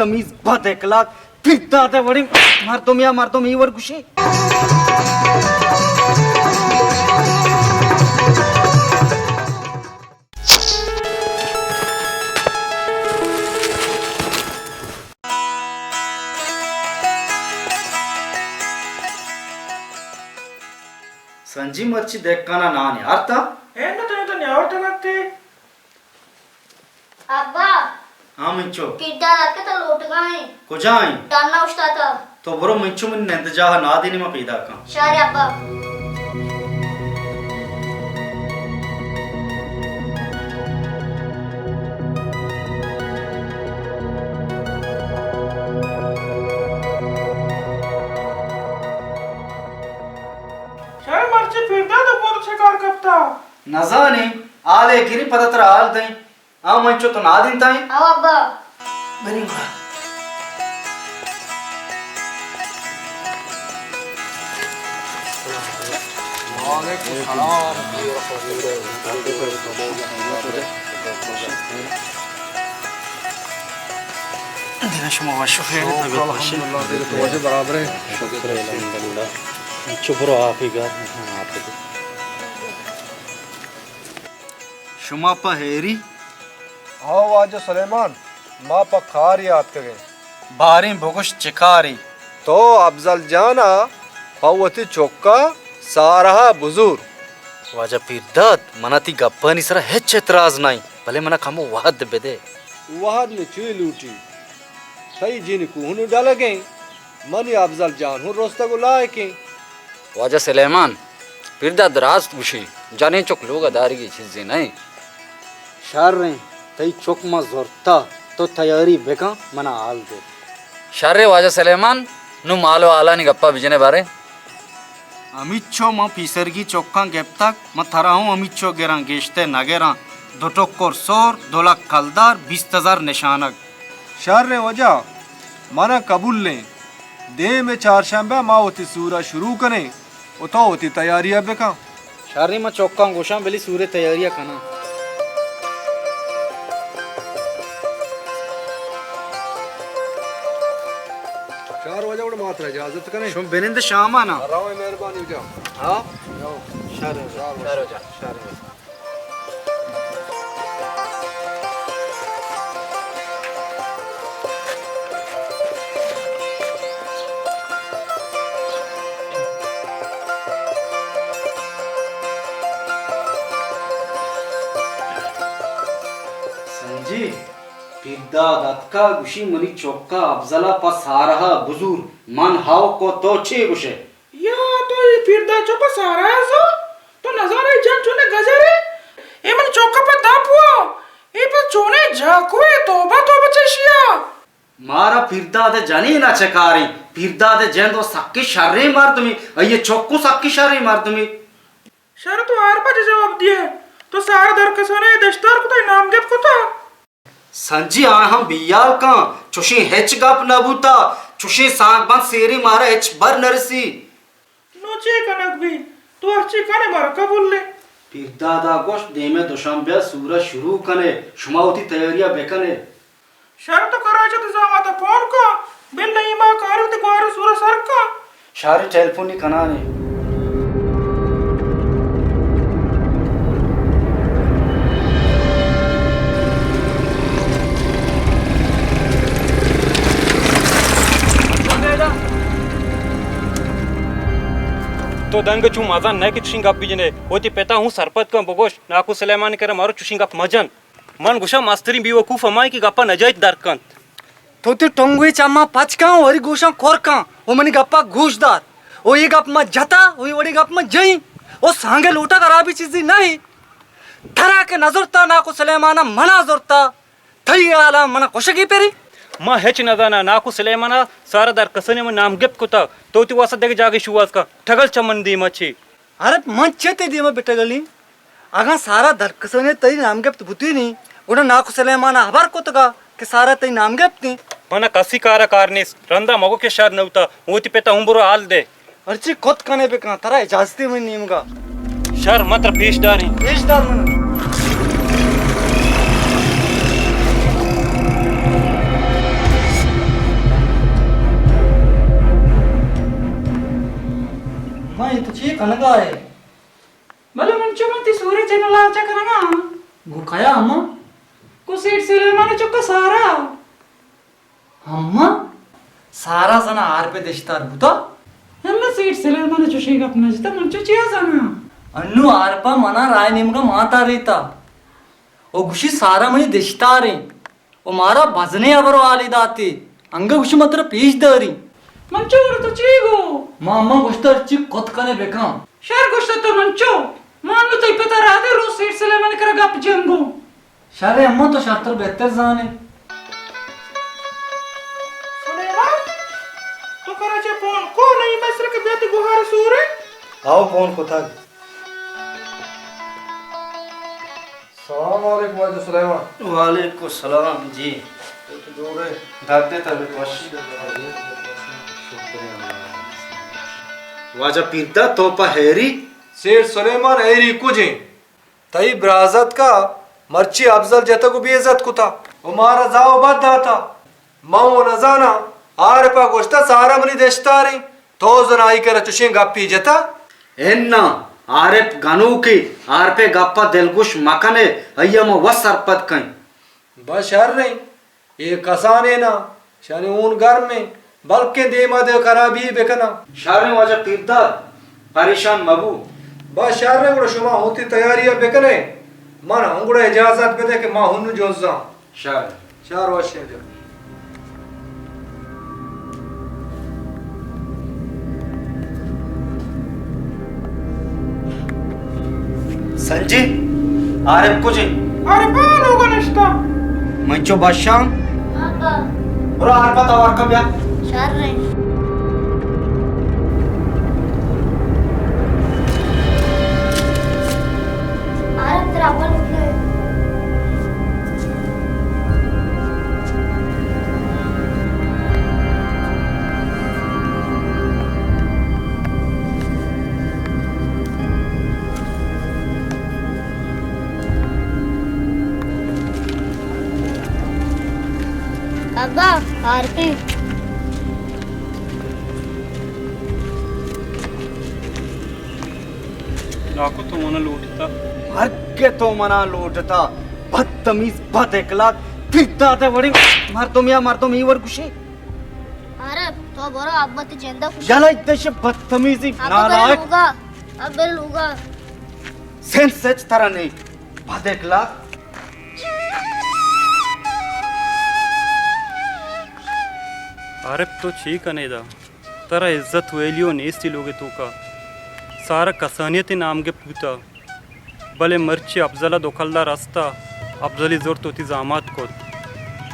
تمیز بد اخلاق، پیرداد ءِ وڑیں مردم یا مردم اے وڑ گوشے۔ سنجی، مرچی دہکان ءَ نان یارتا؟ اے نہ، تو تو نیاورتگ اتے۔ ابا! ہاں منچو۔ پیرداد اتکہ ترا لوٹگا ایں۔ کجا ایں؟ ڈنا اوشتاتا۔ تو برو منچو، منی نندجاہ ءَ نادینی ما پیداکاں۔ شر ابا۔ شر، مرچی پیرداد ءَ گوں چے کار کپتا؟ نزانیں، حالے گری، پدا ترا حال دئیں۔ آ منچو، تو نادینتا ایں؟ او ابا۔ بریں گڑا۔ وعلیکم السلام۔ دگہ شما وش و خیر، شکر طبیعت وش؟ الحمدللہ، دگہ تو واجہ برابر ایں۔ شکر الحمدللہ۔ چو برو آپ ءِ گار، آپ ءِ۔ شما پہ ہیری؟ ہو واجہ سلیمان، ما پہ کارے آتکگیں۔ باریں بگوش چہ کارے؟ تو افضل جان ءَ پہ وتی چک ءَ سارہ ءَ بزور۔ واجہ پیرداد، من ءَ تئی گپانی سرا ہچ اعتراض نہ انت، بلے من ءَ کمو وہد بدے۔ وہد نی چی لوٹی؟ تئی جنکو ہوں ڈلگیں، منی افضل جان ہوں رستگ و لائقیں۔ واجہ سلیمان، پیرداد راست گوشی، جنیں چک لوگ ءَ دارگی چیزے نہ انت۔ شریں، تئی چک ما زرتا، تو تیاری بکن، منا حال دے۔ شریں واجہ سلیمان، نوں مال و حالانی گپا بجنے بارے۔ ہمیچو من پیسرگی چکاں گپتگ، من ترا ہوں ہمیچو گراں، گیشتر نہ گراں۔ دو ٹکر سور، دو لک کلدار، بیست ہزار نشانگ۔ شریں واجہ، منا قبولیں۔ دیم چارشنبہ ما وتی سورا شروع کنیں و تو وتی تیاریا بکن۔ شریں، من چکاں گوشاں، بلی سورے تیاریا کناں۔ شر واجہ، گڑا ما ترا اجازت کنیں۔ شما بنند شاما نا۔ رویں، مہربانی واجہ۔ ہاں؟ رو۔ شر واجہ۔ شر واجہ۔ شر واجہ۔ سنجی، پیرداد اتکا گوشی، منی چکا افضلا پہ سارہا بزور۔ من ہاو کو، تو چے گوشے؟ یا تو اے پیرداد چکا سارا زو؟ تو نزانے اے جن چونے گجرے؟ اے من چکا پہ دپ وا، اے پہ چونے جاکوے، توبہ توبہ چشیا۔ مارا پیرداد جنینا چہ کاریں؟ پیرداد جند و سکیں شریں مردمے، اے چک و سکیں شریں مردمے۔ شر تو ہر پچ جواب دیے؟ تو سارا درکسانے دشتار کتا، نام گپ کتا؟ سنجی، آ ہم بیال کن، چوشیں ہچ گپ نہ بوتا، چوشیں سانگ بند سیری مارا ہچ بر نہ رسی۔ نو چے کنگ بی؟ تو ہرچی کنے مارا قبول لے۔ پیردادا گوشت، دیمے دوشنبے سورا شروع کنے، شما وتی تیاریا بکنے۔ شر تو کراچی تے زاماتا فون کن، بل ایما کاری تے گوارے سورا سر کن۔ شاری ٹیلیفونی کنانے۔ تو دنگ چو مزن نہ کہ چشیں گپ بجنے۔ وتی پتا ہوں سرپد کن، بگوش ناکو سلیمان کرا مارو چشیں گپ مجن۔ من گوشاں مستریں بیوقوف ہمائیں کہ گپا نجائز در کنت۔ تو وتی ٹنگوی چماں پچ کن، وری گوشاں کر کن، و منی گپا گوش دار۔ و اے گپ ما جتا، و اے وڑی گپ ما جئیں۔ و سانگے لوٹا خرابی چیزی نہ۔ ترا کہ نزرتا ناکو سلیمانا، منا زرتا۔ تئی حالا منا کشگی پری۔ ما ہچ نزاناں، ناکو سلیمانا سارا درکسانی من نام گپت کتا۔ تو وتی واسطہ دگہ جاگے شوہاز کن، ٹگل چہ من دیما چے۔ ارے من چے تئی دیما بٹگلیں؟ اگاں سارا درکسانے تئی نام گپت بوتینی، گڑا ناکو سلیمانا ہبر کتگا کہ سارا تئی نام گپتیں۔ منا کسی کارا کار نیست، رندا مگو کہ شر نہ بوتا، وتی پتا ہوں برو حال دے۔ ہرچی کت کنے بکن، ترا اجازتے منی نیمگا۔ شر، من ترا پیش داریں۔ پیش دار منا۔ ہاں، اے تو چی کنگا ئے؟ بلے من چو من تئی سورے چہ نلاچ کنگا۔ گوں کیا اماں؟ گوں سیٹھ سلیمان ءِ چکا سارا۔ اماں، سارا زنا عارپ ءِ دشتار بوتا؟ اللہ، سیٹھ سلیمان ءَ چوشیں گپ نہ جتا، من چو چیا زاناں؟ انوں عارپ ءَ منا راہ نیمگا ماتا ریتا۔ او گوشی سارا منی دشتاریں۔ او مارا بزنیں ہبر و حالے داتے۔ انگہ گوشی ما ترا پیش داریں۔ من چو گڑا تو چی گو؟ ما اماں گوشتا ہرچی کت کنے بکن۔ شر گوشتا تو من چو۔ ما انوں تئی پتا راہ دے روز سیٹھ سلیمان ءِ کرا گپ جنگو۔ شر اماں، تو شرتر بہتر زانے۔ سلیمان، تو کرا چہ پون کو نہیں مصر کے بیت گوہار سورے؟ آؤ پون کتگ۔ سلام علیکم واجہ سلیمان۔ وعلیکم السلام جی۔ تو دورے؟ دردے تبیت وش۔ واجہ پیرداد، تو پہ ہیری؟ سیٹھ سلیمان، ہیری کجیں؟ تئی برازتک ءَ مرچی افضل جتگ و بے عزت کتا و مارا زاہ و بد داتا۔ من و نزاناں، عارف ءَ گوشتا سارا منی دشتاریں، تو زن آئی کرا چشیں گپی جتا؟ اناں، عارف گنوکے، عارف ءِ گپ ءَ دلگوش مکن ئے، آئی ءَ ما وت سرپد کئیں۔ بس شریں۔ اے کسانیں ناں، شانی ہون گرمیں، بلکیں دیما دے خرابی بکناں۔ شریں واجہ پیرداد، پریشان مبو۔ بس شریں، گڑا شما ہوتی تیاری ءَ بکنے، من ہم گڑا اجازت بدے کہ ما ہنو جوزاں۔ شر۔ شر وشیں جو۔ سنجی، عارف کجیں؟ عارف آ لوگا نشتا۔ من چو بشام۔ ابا۔ برو عارف ءَ توار کن بیا۔ شر ایں۔ عارف ترا اول اٹھے۔ ابا، آرتی۔ ناکو، تو منا لوٹتا؟ مرگ تو منا لوٹتا، بدتمیز، بد اخلاق، پیرداد وڑیں مردم یا مردم ای ور گوشے۔ عارف، تو برو، ابا تی جندا خوش۔ یلا دش بدتمیزی، ابا نالائق۔ لوگا، ابا لوگا۔ سینس اچ ترا نہیں، بد اخلاق۔ عارف، تو چی کنے دا؟ ترا عزت ویلیو نیستی لوگ توکا۔ سارا کسانیت نام گپت بوتا، بلے مرچی افضل ءَ دو کلدار ہستا، افضلی زرت وتی زامات کت۔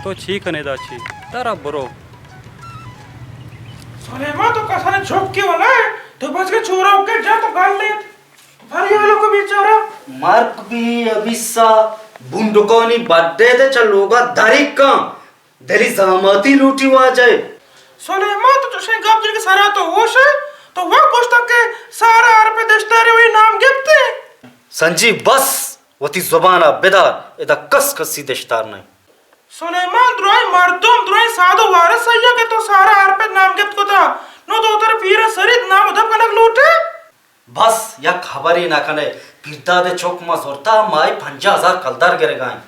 تو چی کنے دا چی؟ ترا برو۔ سلیمان، تو کسانیں چوکی ولا ئے، تو بس کے چورا کے جا تو گل لیت۔ فریالو کو بیچارہ۔ مرگ بی ابیسا، بنڈکانی بڈے دے چا لوگا دریک کن۔ دلی زاماتی لوٹی واجہ۔ سلیمان، تو چوشیں گپ جن کہ سرا تو ہوش ئے؟ تو وا گوشتا کہ سارا عارف ءِ دشتارے وئی نام گپتے؟ سنجی، بس وتی زبانا بدار، ادا کس کسی دشتار نہیں۔ سلیمان، درائیں مردم، درائیں سادو وارث آئی کہ تو سارا عارف ءِ نام گپت کتا، نو تو تر پیرا سرید نام دپ کنگ لوٹے؟ بس یک ہبرے نہ کنے، پیرداد ءِ چک ما زرتا، ماہے پنجاہ ہزار کلدار گرگائیں۔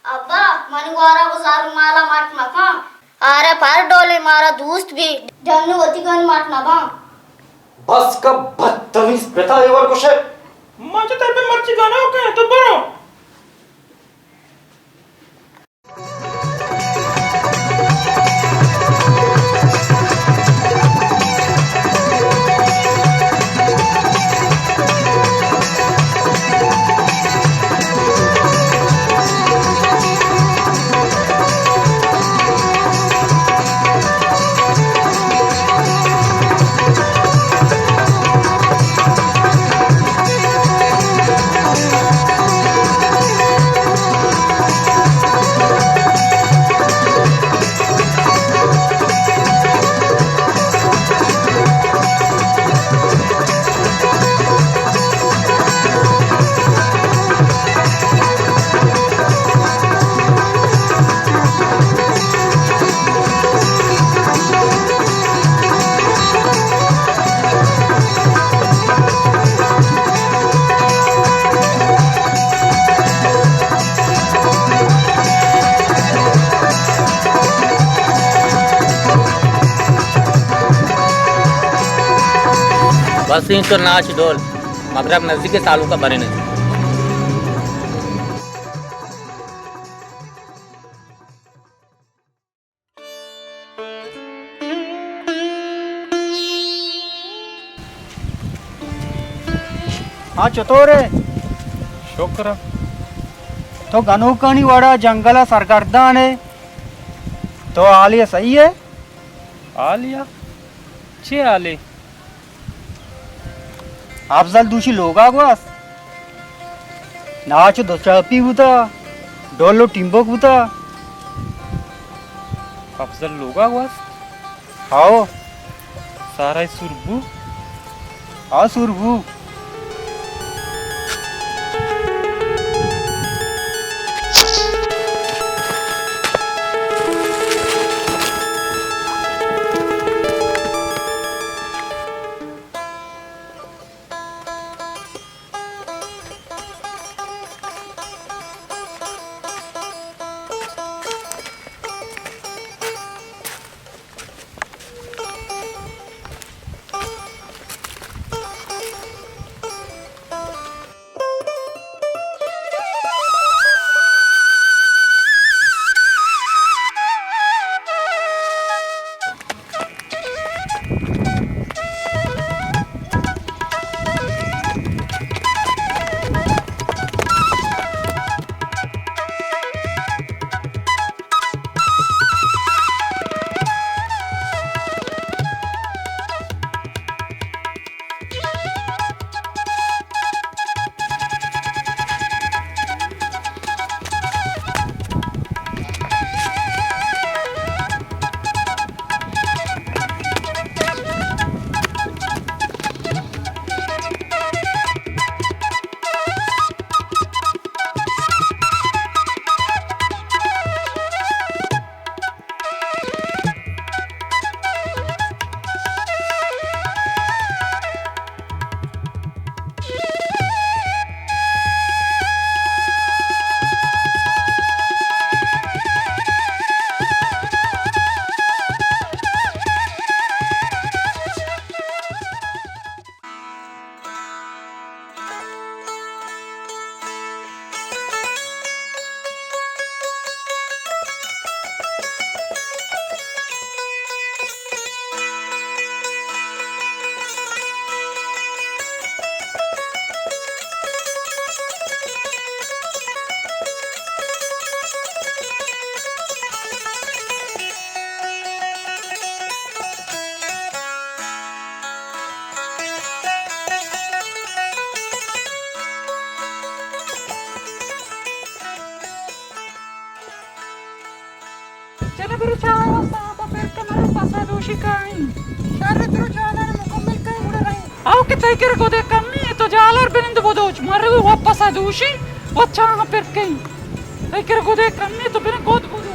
ابا، منی گوارا گزار مالا مٹ مکن۔ آرا پر ڈولے مارا دوست بی، جنو وتی گن مٹ نباں۔ بس کا بدتمیز پتا، اے ور گوشے۔ من چہ تئی پہ مرچی گنوک ایں، تو برو۔ پسیں چو ناچ ڈول، مغرب نزدیک، سالونکا برین انت۔ ہاں، چطور ئے؟ شکر۔ تو گنوکانی وڑا جنگل ءَ سرگردان ئے، تو حال ءَ صحیح ئے؟ حال ءَ؟ چے حالے؟ افضل دوشی لوگا گوست۔ ناچ و دچاپی بوتا، ڈول و ٹیمبوک بوتا۔ افضل لوگا گوست؟ ہاؤ۔ سارا سور بو؟ ہاؤ، سور بو۔ چلو برو چاہ واسطہ آپ پر کن، مرو پسا دوشی کائیں۔ شر، برو چاہ مکمل کائیں، گڑا رہیں۔ او کہ تئی کر گدے کمی، تو جالار بنند بدوچ، مرو واپس دوشی، و چاہ پر کائیں۔ تئی کر گدے کمی، تو بنند گد بدو۔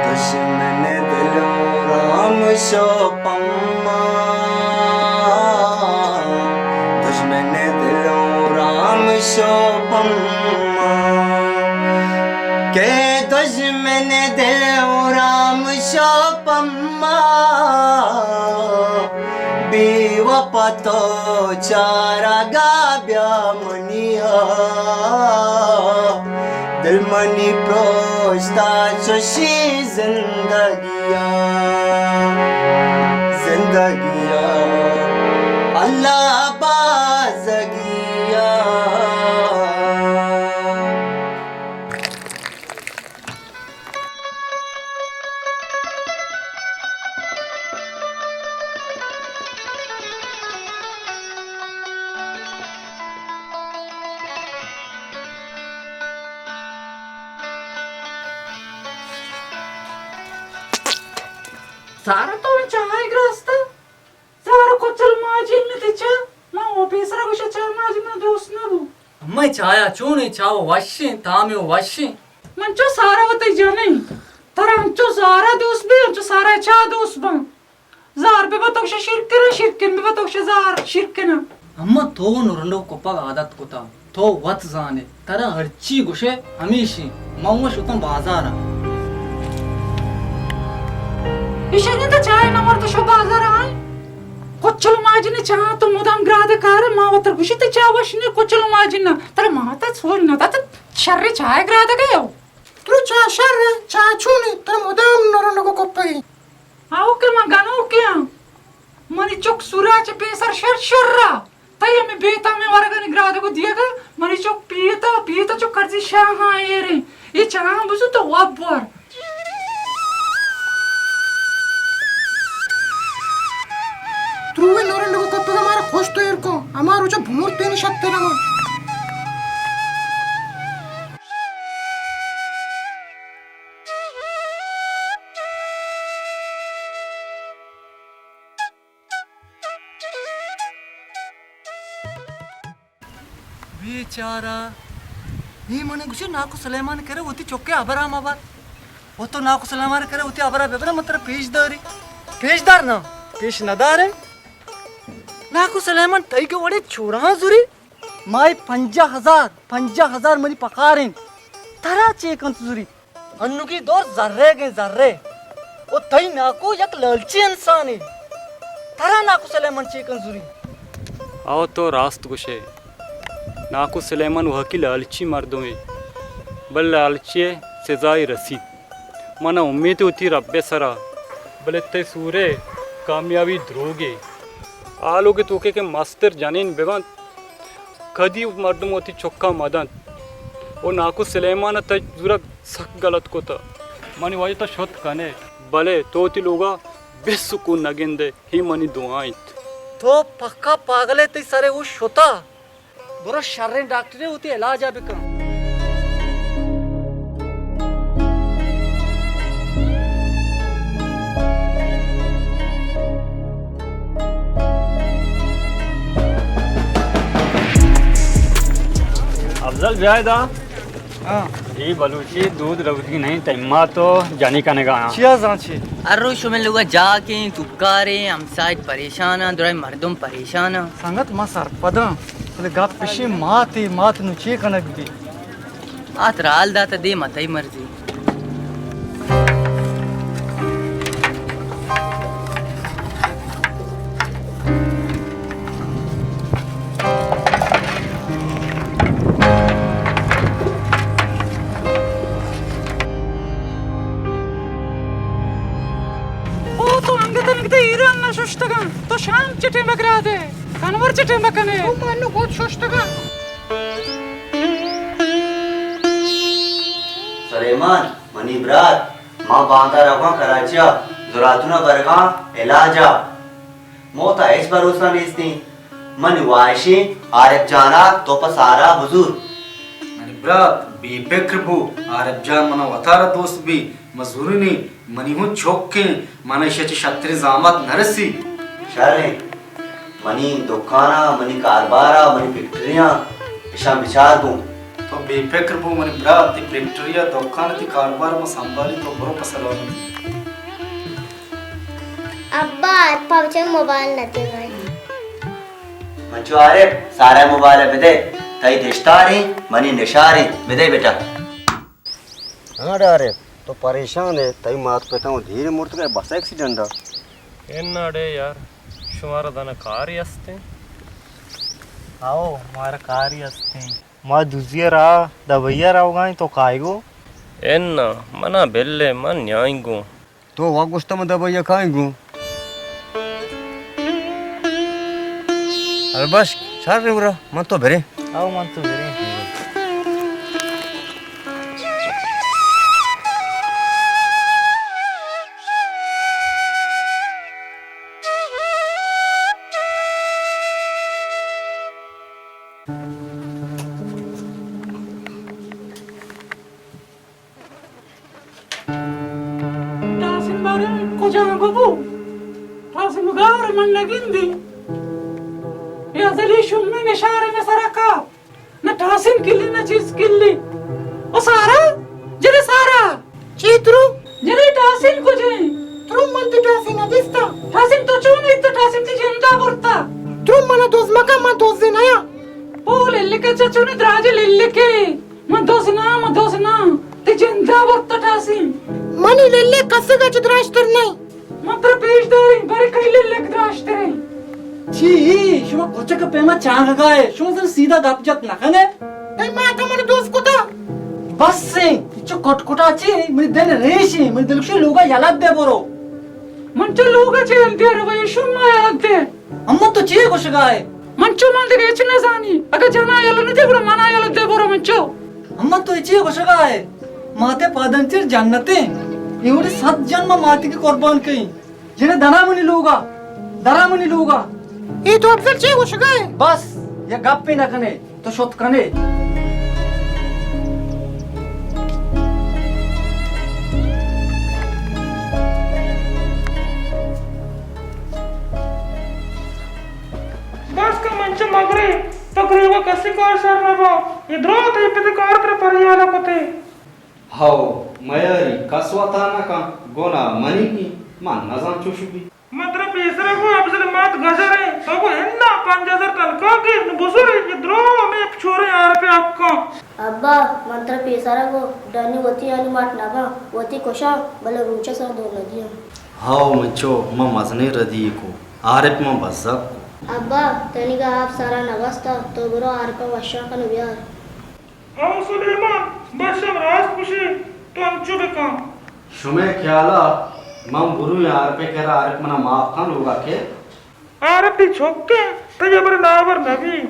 دژمن دلوں رام شو پما، دژمن دلوں رام شو پما، کہ دژمن دلوں رام شو پما، بے وپا تو چارگا بیا منیا۔ منی پروشتا چوشی زندگیا، زندگیا، اللہ بازگیا۔ سارا، تو چاہ گراستا؟ سارا، کچل ماجن نہ تئی چاہ؟ ما او پیسرا گوشا چاہ ماجن نہ دوست نہ بو۔ اماں، چایا چون ایں؟ چاہ وشیں، تامے وشیں۔ من چو سارا وتی جنیں۔ ترا انچو سارا دوست بی، انچو سارا چاہ دوست باں۔ زار بہ بتوش شیر کناں، شیر کن بہ بتوش زار شیر کناں۔ اماں، تو نورنڈو کپگ عادت کتا، تو وت زانے، ترا ہرچی گوشے ہمیشی۔ من وش اتاں بازارا۔ ایشانی تو چاہ نہ مرد شو بازارا آئیں۔ کچل ماجن چاہ تو مدام گراد کار، ما وتر گوشی تو چاہ وش نے کچل ماجن۔ ترا ما تا سوچ نہ دات شر چاہ گراد گئے ہو۔ ترا چاہ شر، چاہ چونی، ترا مدام نورنڈو کپگی۔ آؤکہ من گنوکے آں۔ منی چک سورا چہ پیسر شر شر ءَ۔ تئی ہمے بے تامیں ورگانی گرادگ ءُ دیگ ءَ منی چک پیت ءَ، پیت ءَ چو کرزی شاہاں ایریں۔ اے چاہاں بزو تو واب بور۔ تروے نورنڈگ ءُ کپگ ءَ مارا خوش تو ایر کن۔ ہما روچ ءَ بمرتیں شتر ہما۔ بیچارہ، نی من گوشے ناکو سلیمان کرے وتی چکے ہبرا مبر۔ و تو ناکو سلیمان کرے وتی ہبرا ببرے، من ترا پیش داری۔ پیش دار نا، پیش ندارے۔ ناکو سلیمان، تئی گہ وڑے چوراں زوری؟ ماہے پنجاہ ہزار، پنجاہ ہزار منی پکار انت۔ ترا چے کنت زوری؟ انوگی دور زرے گیں زرے۔ او تئی ناکو یک لالچی انسانے۔ ترا ناکو سلیمان چے کنت زوری؟ او تو راست گوشے۔ ناکو سلیمان وہکی لالچی مردمے۔ بل لالچی سزائی رسیت۔ منا امیت وتی رب ءِ سرا، بلے تئی سورے کامیابی دروگے۔ آ لوگ ءِ توکے کہ مستر جنین ببنت، کدی مردم وتی چکا مدنت۔ او ناکو سلیمان ءَ تئی زورگ سک غلط کت۔ منی واجہ تو شت کنے۔ بلے تو وتی لوگا بے سکون نگندے، ہی منی دعا انت۔ تو پکا پاگلے، تئی سرے او شتا۔ برو شریں ڈاکٹرے وتی علاج ءَ بکن۔ افضل، بیا ادا۔ ہاں۔ اے بلوچی دود روگی نہیں، تئی ما تو جنی کنگا ہاں۔ چیا زان چی؟ ہر روز شمے لوگا جاکیں، توکاریں، ہمسائے پریشان آں، درائیں مردم پریشان آں۔ سنگت، ما سرپداں، بلے گپ اشی ماتے، مات نو چے کنگ بی؟ آت را حال دات دے، ما تئی مرضی۔ او تو انگت انگت ایران نہ ششتگاں، تو شام چٹیں بگرادے، کنور چٹیں بکنے۔ تو مانو گوت ششتگاں۔ سلیمان، منی برات، ما باندا روگاں کراچی ءَ، زراتون ءَ برگاں علاج ءَ۔ موت ءَ ہچ بھروسہ نیستیں۔ منی واہشیں عارف جان ءَ تو پہ سارا بزور۔ منی برات، بے پکر بو، عارف جان منا وتارا دوست بی، مزورنی منی ہوں چکیں، منا ایشی چہ شتریں زامات نرسی۔ شریں۔ منی دکاناں، منی کارباراں، منی فیکٹریاں، اشاں بچار گوں۔ تو بے پکر بو منی برات، تئی فیکٹری ءُ دکان، تئی کاربار ما سنبھالی، تو برو پہ سلامتی۔ ابا، پاوچن موبائل نہ دے بھائی۔ من چو عارف، سارا موبائل بدے، تئی دشتاریں، منی نشاریں، بدے بیٹا۔ ہاں ڈارے، تو پریشان ئے، تئی مات پتاں دیر مرتگ ئے، بس ایکسیڈنٹ ءَ۔ انا ڈے یار، شمارا دانا کاری ہستیں؟ آؤ، مارا کاری ہستیں۔ ما دزی ءَ را دبئی ءَ روگا ایں، تو کائے گو؟ انا، منا بل ئے، من نیائیں گو۔ تو وا گوشتہ من دبئی ءَ کائیں گو۔ البشک، شر گڑا، من تو بریں۔ او، من تو بریں۔ ٹاسم بارے کجا گو بو؟ ٹاسم گار من نگندی۔ یا زلی شمی نشار میں سرکا۔ نہ ٹاسم کلی، نہ چیز کلی۔ او سارا، جرے سارا۔ چی ترو؟ جرے ٹاسم کجے؟ ترو من تی ٹاسم نہ دیستا۔ ٹاسم تو چون ایت؟ ٹاسم تی جندا برتا۔ ترو من دوز مکا، من دوز نیا۔ پول لکے چچو نے دراج للکے۔ من دوز نا، من دوز نا۔ تی جندا برتا ٹاسم۔ منی للک کسے گچ دراشتر نہیں۔ من ترا پیش داریں، بارے کئی للک دراشتریں۔ چی؟ شما کچک پیما چانگگا ئے، شما زر سیدھا گپ جت نہ کنے؟ اے ماتا من دوست کتا۔ بس ایں، چو کٹ کٹا چی؟ منی دل ریش ایں، منی دل گوشی لوگا یلہ دے برو۔ من چو لوگا چے یلہ دے رو، شما یلہ دے۔ اما تو چی گوشگا ئے؟ من چو من دگہ ہچ نزانی۔ اگہ جنا یلہ نہ دے، گڑا منا یلہ دے برو من چو۔ اما تو چی گوشگا ئے؟ ماتے پادانی تیر جنت ایں۔ اے وڑی صد جن ما ماتی کی قربان کئیں۔ جنیں درا منی لوگا، درا منی لوگا۔ اے تو افضل چی گوشگا ئے؟ بس، یہ گپی نہ کنے، تو شت کنے۔ بس کہ من چہ مگرے، پہ گریوگ کسی کار سر نہ باں۔ اے دراہ تئی پت ءِ کار ترا پریال ءَ کت ئے۔ ہئو، میاری کس وتا نہ کن، گناہ منی نی، من نزان چوش بی۔ من ترا پیسرا گوں افضل مات گجر ایں، تو گوں ہندا پنچ ہزار تنخواہ گیر، نوں بزور اے، اے دراہ ہمے چوریں عارف ءِ حقاں۔ ابا، من ترا پیسرا گوں ڈنی وتی آنی مٹ نہ باں، وتی کشاں، بلے روچ ءَ سر دور نہ دیاں۔ ہئو منچو، من مزنیں ردی کو، عارف من بزگ کو۔ ابا، تنیگا آپ سرا نہ بستا، تو برو عارفا وشاں کن بیار۔ ہئو سلیمان، بس شم راست گوشے، تو انچو بکن۔ شمئے خیالا من برویں عارفئے کرا، عارف منا معاف کن لوگا کہ؟ عارف تئی چکے، تئی ہبر ناور نبی۔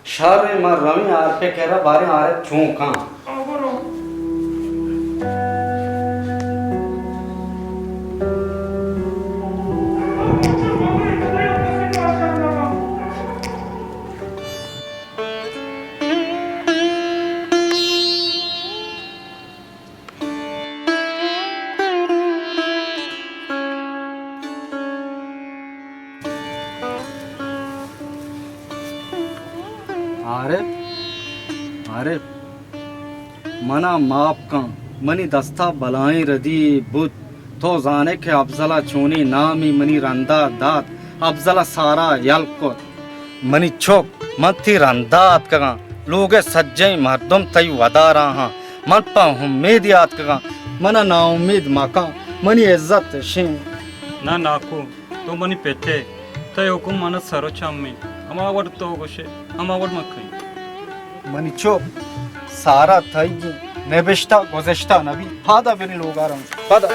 شر، من رویں عارفئے کرا، باریں عارف چون کن۔ آ برو۔ عارف، عارف، منا معاف کن، منی دستا بلائیں ردی بوت۔ تو زانے کہ افضل ءَ چونیں نامے منی رندا دات، افضل ءَ سارا یل کت۔ منی چک، من تئی رندا اتکگاں، لوگ ءِ سجہیں مردم تئی ودارا آں، من پہ امیدے اتکگاں، منا ناامید مکن، منی عزت اشیں۔ نہ ناکو، تو منی پت ئے، تئی حکم منا سر و چم انت، ہما وڑ تو گوشے، ہما وڑ من کئیں۔ منی چک، سارا تئی نبشتہ گذشتہ نبی، پادا بریں لوگا رواں، پادا۔